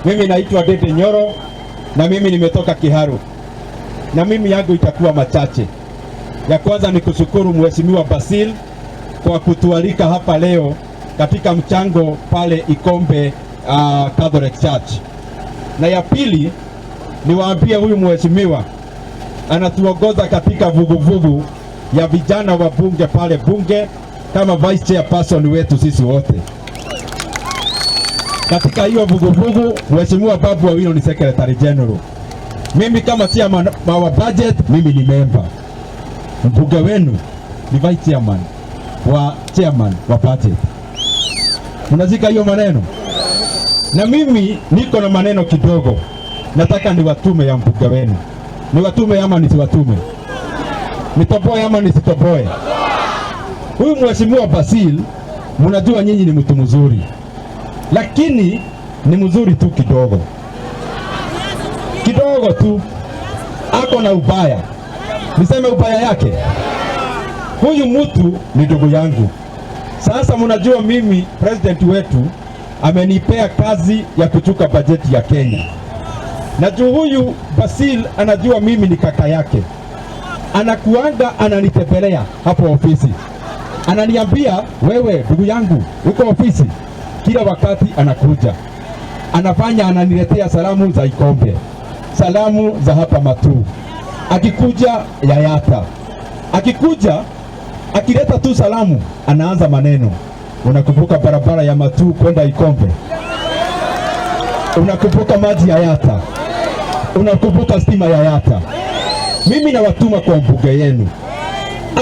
Mimi naitwa Ndindi Nyoro na mimi nimetoka Kiharu, na mimi yangu itakuwa machache. Ya kwanza ni kushukuru Mheshimiwa Basil kwa kutualika hapa leo katika mchango pale Ikombe Catholic Church, na ya pili niwaambie huyu mheshimiwa anatuongoza katika vuguvugu ya vijana wa bunge pale bunge kama vice chairperson wetu sisi wote. Katika hiyo vuguvugu, Mheshimiwa Babu Owino ni secretary general. Mimi kama chairman wa budget, mimi ni member. Mbunge wenu ni vice chairman wa chairman wa budget. Mnashika hiyo maneno? Na mimi niko na maneno kidogo, nataka niwatume ya mbunge wenu. Niwatume ama nisiwatume? Nitoboe ama nisitoboe? Huyu Mheshimiwa Basil, mnajua nyinyi ni mtu mzuri, lakini ni mzuri tu kidogo kidogo tu, ako na ubaya. Niseme ubaya yake? Huyu mtu ni ndugu yangu. Sasa mnajua mimi president wetu amenipea kazi ya kuchunga bajeti ya Kenya, na juu huyu Basil anajua mimi ni kaka yake, anakuanga ananitembelea hapo ofisi, ananiambia wewe, ndugu yangu, uko ofisi? Kila wakati anakuja anafanya, ananiletea salamu za Ikombe, salamu za hapa Matuu, akikuja Yayata, akikuja akileta tu salamu anaanza maneno. Unakumbuka barabara ya Matuu kwenda Ikombe? Unakumbuka maji ya Yata? Unakumbuka stima ya Yata? Mimi nawatuma kwa mbunge yenu,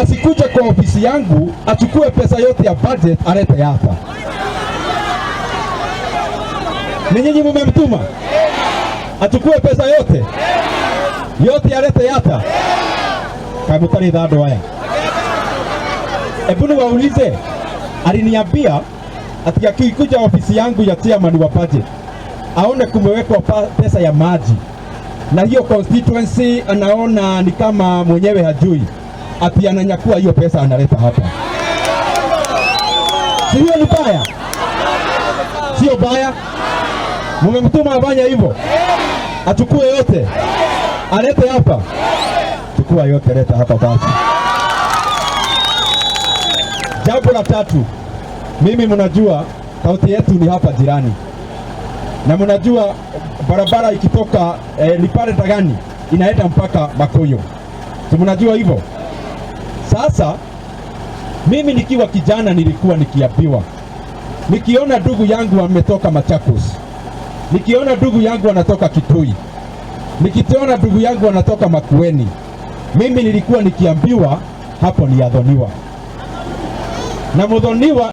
asikuja kwa ofisi yangu achukue pesa yote ya budget alete Yata. Ni nyinyi mumemtuma achukue pesa yote yote alete Yata? Kamutari thandũ aya, hebu niwaulize, aliniambia ati akikuja ofisi yangu ya chairman wa budget aone kumewekwa pesa ya maji na hiyo constituency, anaona ni kama mwenyewe hajui, ati ananyakua hiyo pesa analeta hapa. Si hiyo ni baya? Sio baya? Mumemtuma afanye hivyo, achukue yote alete hapa? Chukua yote, leta hapa basi. Jambo la tatu, mimi mnajua kaunti yetu ni hapa jirani, na mnajua barabara ikitoka Lipare Dagani inaenda mpaka Makuyu, si mnajua hivyo? Sasa mimi nikiwa kijana nilikuwa nikiambiwa, nikiona ndugu yangu ametoka Machakos, nikiona ndugu yangu anatoka Kitui, nikiona ndugu yangu anatoka Makueni, mimi nilikuwa nikiambiwa hapo ni Athoniwa na Muthoniwa.